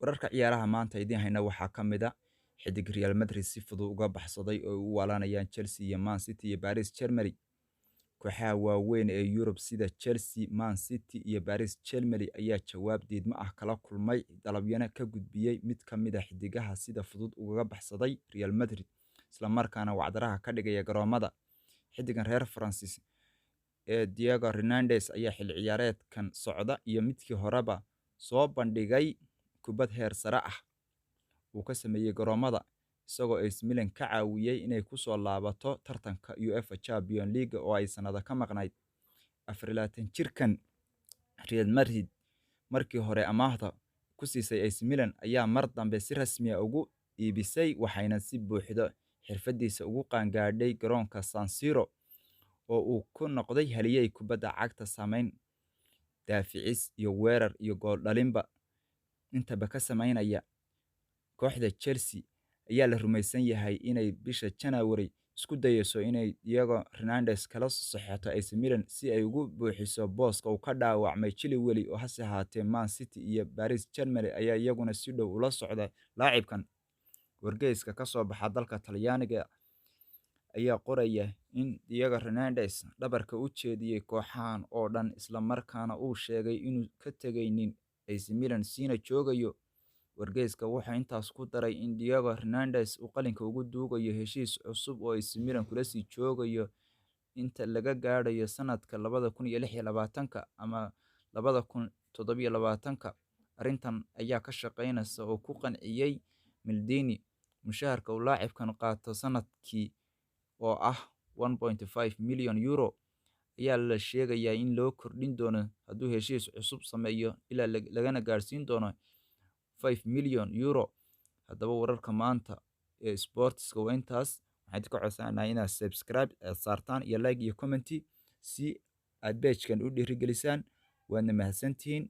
Wararka ciyaaraha maanta idiin hayna waxaa ka mid ah xidig Real Madrid si fudud uga baxsaday oo ay u waalanayaan Chelsea iyo Man City iyo Paris Germany. Kooxaha waaweyn ee Yurub sida Chelsea, Man City iyo Paris Germany ayaa jawaab diidmo ah kala kulmay dalabyana ka gudbiyay mid ka mid ah xidigaha sida fudud uga baxsaday Real Madrid, isla markaana wacdaraha ka dhigaya garoomada. Xidigan reer Faransis ee Diego Hernandez ayaa xilli ciyaareedkan socda iyo midkii horeba soo bandhigay kubad heer sare ah uu ka sameeyay garoomada, isagoo AC Milan ka caawiyay inay ku soo laabato tartanka UEFA Champions League oo ay sanado ka maqnayd. 24 jirkan Real Madrid markii hore amaahda ku siisay AC Milan ayaa mar dambe si rasmi ah ugu iibisay, waxayna si buuxda xirfadiisa ugu qaangaadhay garoonka San Siro oo uu ku noqday halyeey kubadda cagta, saameyn daaficis iyo weerar iyo gool dhalinba intaba ka sameynaya. Kooxda Chelsea ayaa la rumaysan yahay inay bisha January isku dayayso inay Diego Hernandez kala saxiixato AC Milan si ay ugu buuxiso booska uu ka dhaawacmay Chilwell, hase ahaatee Man City iyo Paris Germany ayaa iyaguna si dhow ula socda laacibkan. Wargeyska ka soo baxa dalka Talyaaniga ayaa qoraya in Diego Hernandez dhabarka u jeediyay kooxahan oo dhan, isla markaana uu sheegay inaanu ka tegaynin AC Milan siina joogayo. Wargeyska wuxuu intaas ku daray in Diego Hernandez uu qalinka ugu duugayo heshiis cusub oo AC Milan kula sii joogayo inta laga gaadhayo sanadka 2026 ama 2027. Arrintan ayaa ka shaqeynaysa oo ku qanciyay Maldini. Mushaharka uu laacibkan qaato sanadkii oo ah €1.5 milyan ayaa la sheegayaa in loo kordhin doono hadduu heshiis cusub sameeyo ilaa lagana gaadhsiin doono €5 milyan. Haddaba wararka maanta ee sports-ka waa intaas. Waxaan idinka codsanaynaa inaad subscribe aad saartaan iyo like iyo comment si aad page-kan u dhiirigelisaan. Waadna mahadsantihiin.